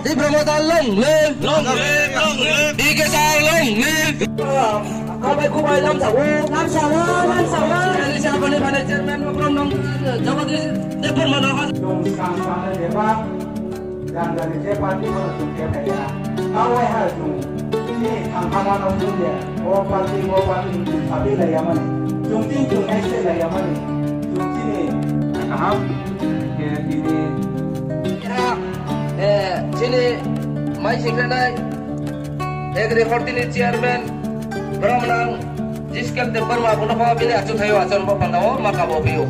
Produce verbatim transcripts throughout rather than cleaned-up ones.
Tipra Motha long live! Long live! Long live! D K sir long live! Kabai kubai lamsao. Lamsao, lamsao. Ani sabani bani chairman program nong Jagadish Debbarma no. Chwng swkang swkang le bebak jani jani je party bono chwng khe phaikha. Tawai ha chwng chini thangkhamano chwng je o party o party chwng sabi laiyamani. Chwng chini chwng naisai laiyamani. Chwng chini kaham khe tini. Eh, chini mai singkhanai Agri Hortini chairman Bromnang Jiskan Debbarma bono pha bini achuk thaio achon bo pandao ma kabo bio.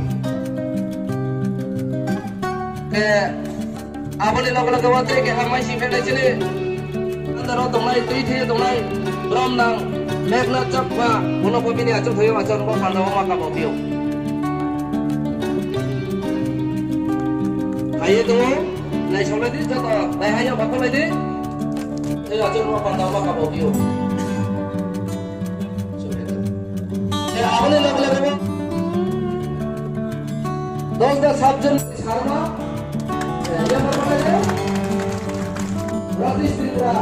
Eh, aboni loge loge o tei keha mai singkhanai chini andaro tongnai twi thwi tongnai Bromnang Meghna Chakma bono pha bini achuk thaio achon bo pandao ma kabo bio. Hai tongo. Naisolai di joto, nai hai ya, bakolai di. Tei achuk rok panda ma kabo bio. Eh, aboni loge loge bo. Dosda sabjon sarma. Eh, ya bakolai di. Ratish Tripura.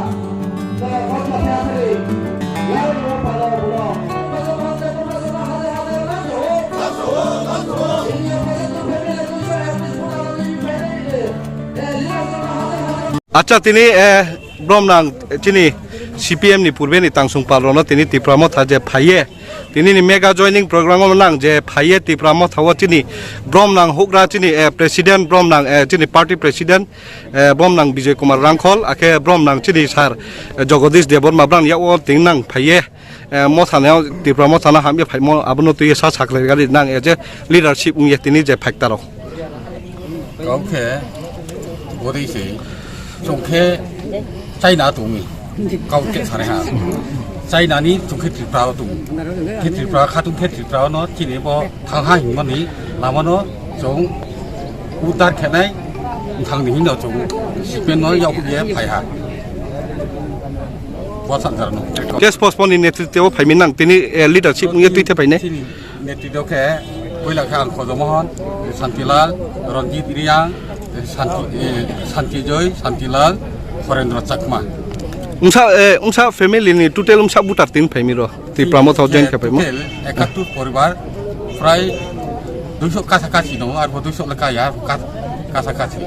Acha tini, eh, Bromnang chini C P M ni purbe ni tangsung pal rok no tini Tipra Motha je phaiye, tini ni mega joining program o nang je phaiye Tipra Motha o chini Bromnang hukra chini, eh, president Bromnang, eh, chini party president eh, Bromnang Bijoy Kumar Rangkhol, akhe Bromnang chini sir, eh, Jagadish Debbarma brang yak o ting nang phaiye, eh, Motha neo Tipra Motha no hamya phaimo abono twi sa saklai gari nang e je leadership wngya tini je phaiktaro. Kau khe, bori se, chwng khe China tongwi, kau khe sanai ha. China ni chwng khe Tripura o tongo. Khe Tripura khatung khe Tripura no chini bo thang ha himani lama no chwng udar khenai thang ni hino chwng sipen no yok ye phai ha. Bo sanjar no. Case postpone ni netritwo phai mi nang tini, eh, leadership wngya twi the phai ne. Chini netritwo khe puila khe ang Khojomohon, Santilal, Ranjit Riang, Santi, eh, Santijoy, Santilal, Horendra Chakma. Wngsa, eh, wngsa family ni total wngsa voter tin phai mi ro. Tipra Motha o join khe phaimo. Total ekattur poribar, prai duiso kasa kasi no, arbo duiso le kaya, kas-, kasa kasi.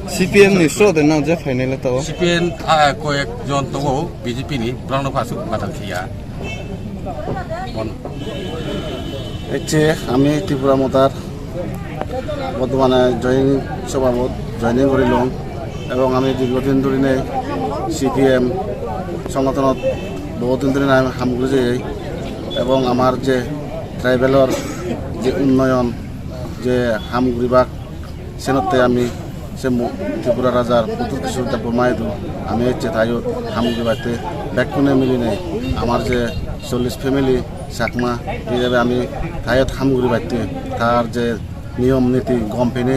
C P M ni sro de nang je phainai le tao. C P M, ah, koyek jon tongo, B J P ni, brang no phasu badal khiya. Bon. Ecche ami Tipra Mothar বর্তমানে জয়নিং সভাত জয়নিং করিলাম এবং আমি দীর্ঘদিন ধরে নেই সিপিএম সংগঠনত বহুদিন ধরে আমি হাম করে যাই এবং আমার যে ট্রাইবেলর যে উন্নয়ন যে হাম করিবাক সেনতে আমি সে মু-, ত্রিপুরা রাজার পুতুল কিশোর দেব মাইদু আমি হচ্ছে তাইও হাম করিবাতে ব্যাকুনে মিলিনে আমার যে চল্লিশ ফ্যামিলি চাকমা এইভাবে আমি তাইও হাম করিবাতে তার যে নিয়ম নীতি গম পেনে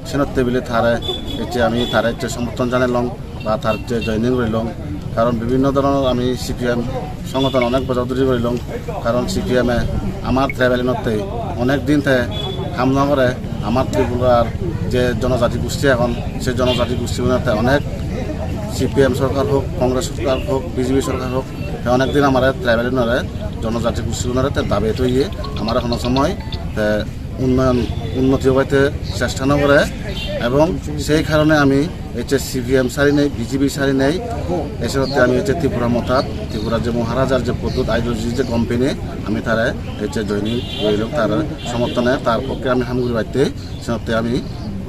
সেনতে বিলে তারে এসে আমি তারে এসে সমর্থন জানাইলাম বা তার যে জয়েনিং রইলাম। কারণ বিভিন্ন ধরনের আমি সিপিএম সংগঠন অনেক বছর ধরে রইলাম। কারণ সিপিএমে আমার ট্রাইবেল মধ্যে অনেক দিন থেকে হামনগরে আমার ত্রিপুরার যে জনজাতি গোষ্ঠী এখন, সেই জনজাতি গোষ্ঠীগুলোতে অনেক সিপিএম সরকার হোক, কংগ্রেস সরকার হোক, বিজেপি সরকার হোক, অনেক দিন আমার ট্রাইবেল জনজাতি গোষ্ঠীগুলোতে দাবি তৈরি আমার এখনো সময় উন্নয়ন উন্নতি হইতে চেষ্টা না করে এবং সেই কারণে আমি এসে সিপিএম সারি নেই, বিজেপি সারি নেই, এসে হতে আমি হচ্ছে ত্রিপুরা মতাত, ত্রিপুরার যে মহারাজার যে পদ্ধতি আইডিওলজি যে কোম্পানি, আমি তারা হচ্ছে জয়নিং রইল তার সমর্থনে, তার পক্ষে আমি হামগুড়ি বাইতে, সে হতে আমি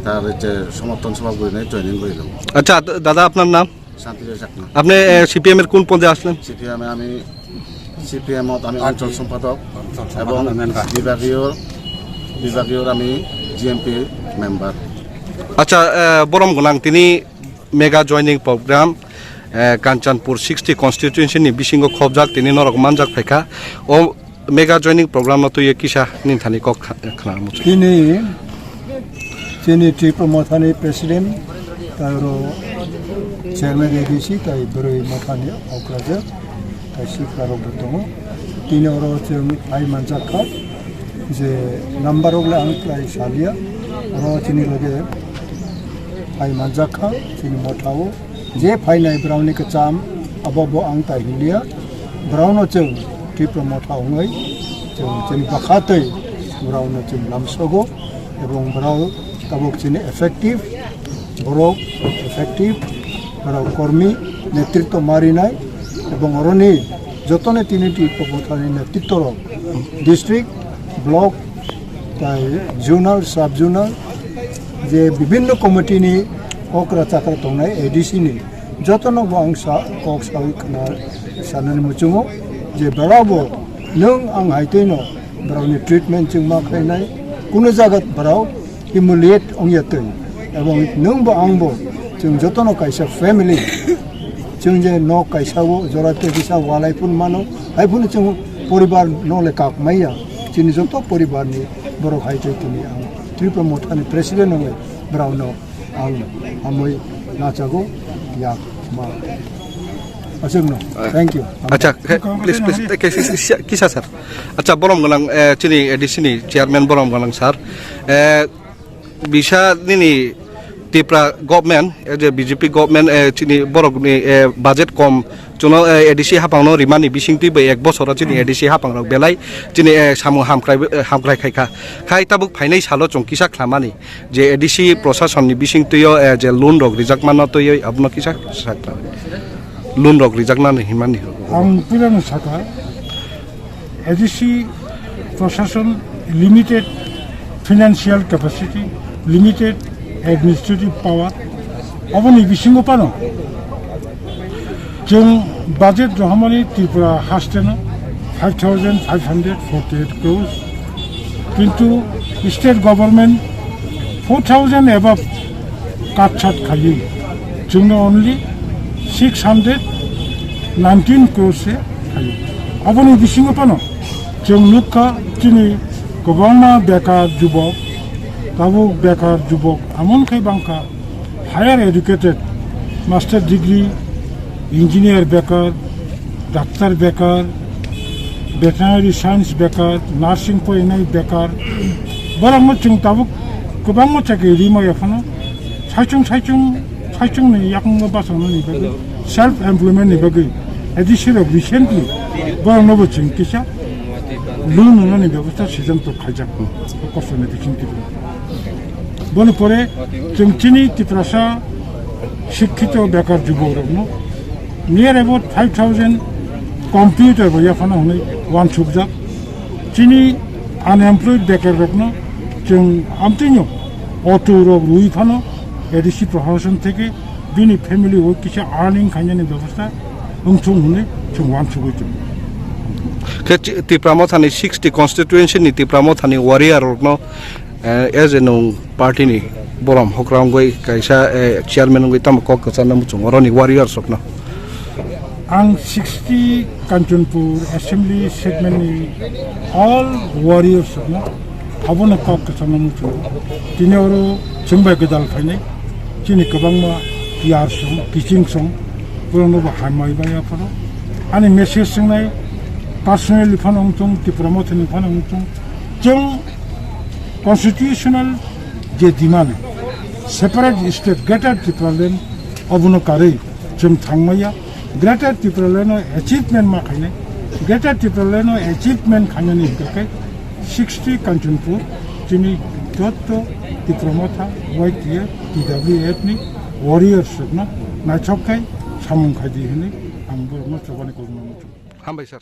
তার হচ্ছে সমর্থন সভা করে নেই জয়নিং রইল। আচ্ছা, দ-, দাদা, আপনার নাম? শান্তিজয় চাকমা। আপনি, এ, সিপিএম এর কোন পদে আসলেন? সিপিএম এ আমি সিপিএম ত আমি অঞ্চল সম্পাদক অঞ্চল সম্পাদক এবং member। বিভাগীয়, বিভাগীয় আমি জিএমপি মেম্বার। আচ্ছা, এ, বরম গনাং, তিনি মেগা জয়নিং প্রোগ্রাম, এ, কাঞ্চনপুর সিক্সটি কনস্টিটিউয়েন্সি নি বিসিঙ্গো খবজাক, তিনি নরক মানজাক ফাইখা। ও Mega joining program no twiwi kisa nini thani kok kha-, khna muchung. Chini, chini Tripura Mothani president, tai oro chairman A D C, tai bwrwi mothani okrajak, tai sikla rok bo tongo. Tini oro chwng phai manjak kha, je number rok le ang twlai salia, oro chini loge phai manjak kha, chini mothao. Je phainai borokni kwcham, abo bo ang tai hwnliya. Borokno chwng Tipra Motha wngwi chwng chini bwkha twi borokno chwng lamsogo, ebong borok tabuk chini effective, borok effective, borok kormi netritw marinai, ebong oroni jotoni tini Tipra Mothani netritw rok district, block, tai zonal, sub zonal, je bibhinno committee ni okra chakra tongnai A D C ni, jotono bo ang sa, kok sawi khna sanani muchungo je borok bo nwng ang hai twino borokni treatment chwng ma khlainai, kuno jaga borok humiliate wngya twi, ebong nwng bo ang bo chwng jotono kaisa family, chwng je nok kaisa o jora tei kisa walai phun mano, hai phun chwng poribar no le kak maya, chini joto poribar ni borok hai twi tini ang Tipra Mothani president wngwi borokno ang hamwi nachago yak ma. Aswkno. Thank you. Acha, please, please, kisa sir. Acha, borom gwnang, eh, chini A D C ni chairman borom gwnang sir. Eh, bisa nini Tipra government, eh, je B J P government, eh, chini borok ni, eh, budget kom, chuno, eh, A D C hapang no rimani bising twi bai ek bosoro chini A D C hapang rok belai chini, eh, samung hamkrai, eh, hamkrai khai kha. Khai tabuk phainai salo chwng kisa khlamani je A D C proshasonni bising twi o, eh, je loan rok rijak mano twi o abono kisa sakla. Loan rok rijak nani himani. Ang puila no saka, A D C proshashan limited financial capacity, limited administrative power, oboni bisingo pano chwng budget rohormani Tripura hasteno five thousand five hundred forty-eight crores, kintu state government four thousand above cut chat khayi, chwngno only six hundred nineteen crores se khayi. Oboni bisingo pano chwng nukha chini kwbangma bekar jubok, tabuk bekar jubok amon khai bangkha, higher educated, master degree, engineer bekar, doctor bekar, veterinary science bekar, nursing poinai bekar, borokno chwng tabuk kwbangma chakri rima yaphano saichung saichung saichung ni yakungno basangnani bagwi, self employment ni bagwi A D C rok recently borokno bo chwng kisa loan rwnani bebostha sijanto khaijak, kosoni biching twi. Boni pore chwng chini Tiprasa sikkito bekar juborokno near about five thousand computer bo yaphano hwnwi wansukjak. Chini unemployed bekar rokno chwng amtwino auto rok rwi phano A D C proshashan theke bini family o kisa earning khainani bebostha wngthung hwnwi chwng wansugwi tongo. Khe chi-, Tipra Mothani sixty constituency ni Tipra Mothani warrior rokno, eh, as a nwng party ni borom hokra wngwi kaisa, eh, chairman wngwi tamo kok kwcharna muchung oroni warriors rokno. Ang sixty Kanchanpur assembly segment ni all warriors rokno abono kok kwcharna muchungo. Tini oro chwng bai gwdal phainai chini kwbangma P R song, teaching song, borokno bo hambai bai aphano. Ani message swngnai personally phano wngthung, Tipra Mothani phano wngthung. Chwng constitutional je demand, separate state, Greater Tipraland, obono karwi chwng thangmaya. Greater Tipraland no achievement ma khainai, Greater Tipraland no achievement khainani hwnkhe sixty Kanchanpur chini jotto Tipra Motha, Y T F, T W F ni warriors rokno naithok khai samung khaidi hwnwi ang borokno chobani kokno muchungo. Hambai sir.